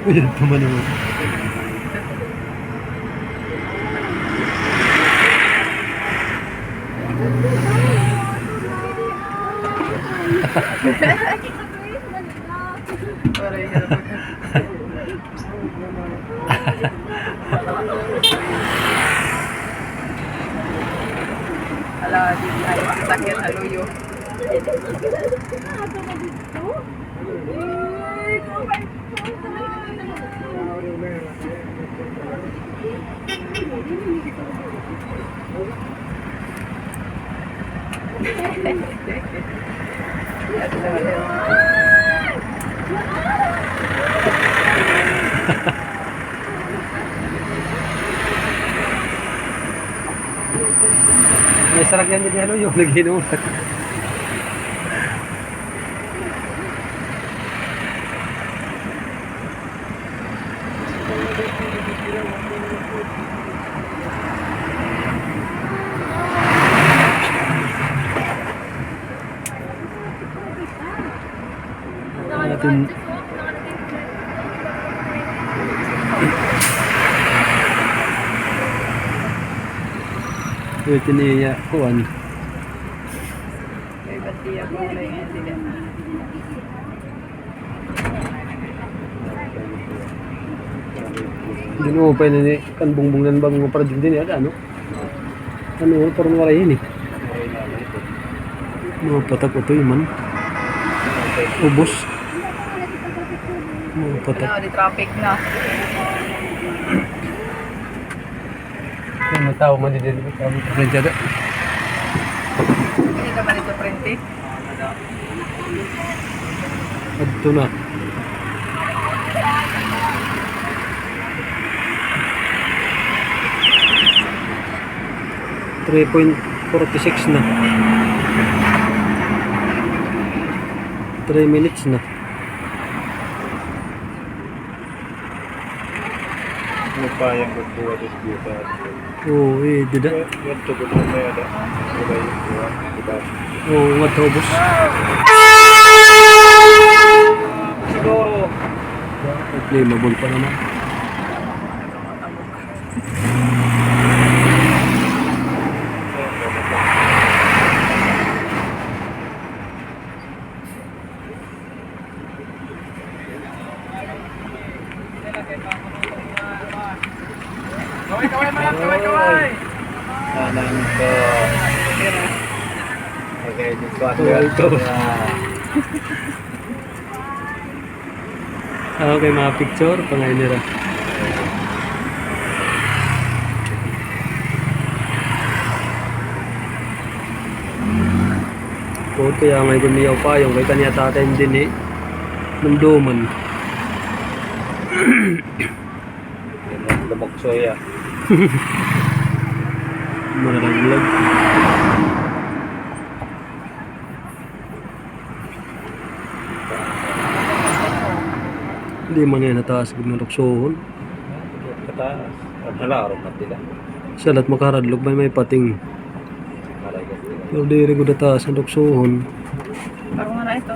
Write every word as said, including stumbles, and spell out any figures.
Uy, ito man naman. Ala, di ay sakit sa luyo. May sarakyan didi, ano, yung nag-inom. Atin. Ito niya, kuan. Ginoo pa ini kan bungbong nan bang maparjum din yata, ano? Ano, parang waray ini. Mga patak, utoy man. Ubos. Mga patak. Ano, di traffic na. Ano, tao man din, di ba? Traffic na dyan. Ano naman ito, prente? Adto na. Three point forty six na. Three minutes na. Ano pa yung pagbuhat is buta? Oo, eh, dida. Yan, yan, tugod na may ada. Wala yung buhat, diba? Oo, nga tubos. Siguro. May flammable pa naman. Kaway, kaway, mayat, kaway, kaway. Tanan ko. Okay, dito ako. Kaway, kaway. Okay, mga picture, pangay nira. Puti, angay ko niya upayong kay kaniya tatay dinhi. Nandumog siya. Maraglag. Di man ngay-an nataas gud nga tuksohon. Kataas. An halarog na sila. Siya la it makaharadlok, may, may pating. Halarog na sila. Pero diri gud nataas an tuksohon. Parang nga na ito.